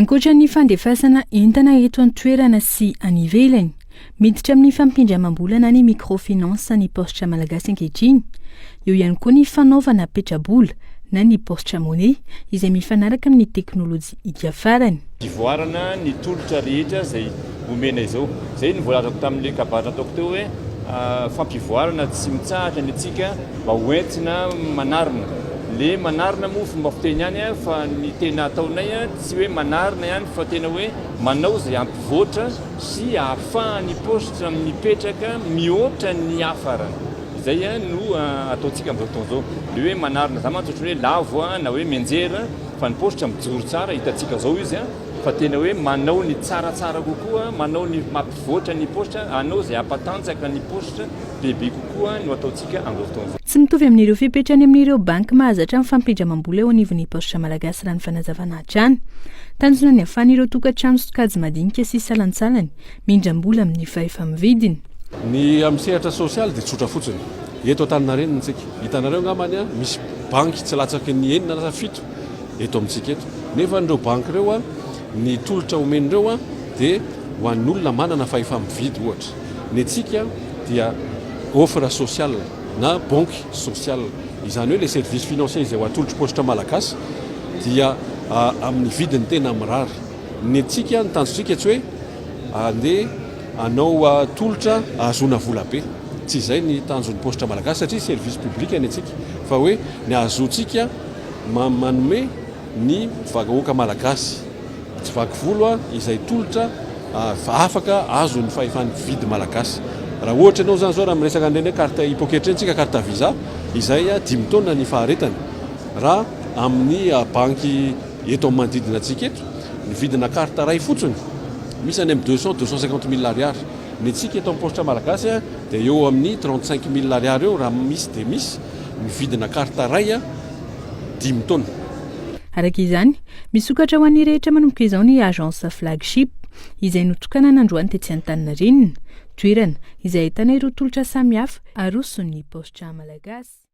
Ankoatra ny fandefasana entana eto an-toerana sy any ivelany, miditra amin'ny fampindramam-bola na ny microfinance ny Paositra Malagasy ankehitriny. Eo ihany koa ny fanaovana petrabola na ny paositra money izay mifanaraka amin'ny teknolojia hiafarany. Fivoarana ny tolotra rehetra izay omena izao. Izay no voalazako tamin'ilay kabary nataoko teo hoe fampivoarana tsy mitsahatra ny antsika mba hoentina manarina. Le manarina moa fomba fiteny ihany fa ny tena ataonay tsy hoe manarina ihany fa tena hoe manao izay hampivoatra sy ahafahan'ny paositra mipetraka mihoatra ny hafarana. Izay no ataontsika amin'izao fotoana izao. Le hoe manarina zany mantsy ohatran'ny hoe lavo na hoe mianjera fa ny paositra mijoro tsara, hitantsika izao izy fa tena hoe manao ny tsaratsara kokoa, manao ny mampivoatra ny paositra, hanao izay hampatanjaka ny paositra bebe kokoa no ataontsika amin'izao fotoana izao. Tsy mitovy amin'ireo fepetra any amin'ireo banky mahazatra ny fampindramam-bola eo anivon'ny Paositra Malagasy raha ny fanazavana hatrany. Tanjona ny hahafahan'ireo tokantrano sokajy madinika sy salantsalany mindram-bola amin'ny fahefa-mividiny. Ny amin'ny sehatra sosialy dia tsotra fotsiny. Eto Antaninarenina isika. Hitanareo angambany misy banky tsy latsaky ny enina na fito eto amintsika eto. Nefa ireo banky ireo, ny tolotra omen'ireo dia ho an'ny olona manana fahefa-mividy ohatra. Ny antsika dia offre sociale na banque sociale. Izany hoe ilay service financier izay ho atolotry Paositra Malagasy dia amin'ny vidiny tena mirary. Ny antsika, ny tanjontsika tsy hoe andeha hanao tolotra ahazoana vola be. Tsy izay ny tanjon'ny Paositra Malagasy satria service public ny antsika. Fa hoe ny ahazoantsika manome ny vahoaka malagasy tsy vaky volo izay tolotra afaka azon'ny fahefan'ny mpividy malagasy. Raha ohatra ianao izany izao raha miresaka an'ireny hoe carte hipoketra ireny tsika, carte visa izay dimy taona ny faharetany. Raha amin'ny banky eto amin'ny manodidina antsika eto, ny vidina carte iray fotsiny misy any amin'ny 200, 250 mille ariary. Ny antsika eto amin'ny paositra malagasy dia eo amin'ny 35 mille ariary eo raha misy dia misy ny vidina carte iray dimy taona. Araka izany, misokatra ho an'ny rehetra manomboka izao ny agence flagship izay notokanana androany tetsy Antaninarenina, toerana izay ahitana ireo tolotra samihafa aroson'ny Paositra Malagasy.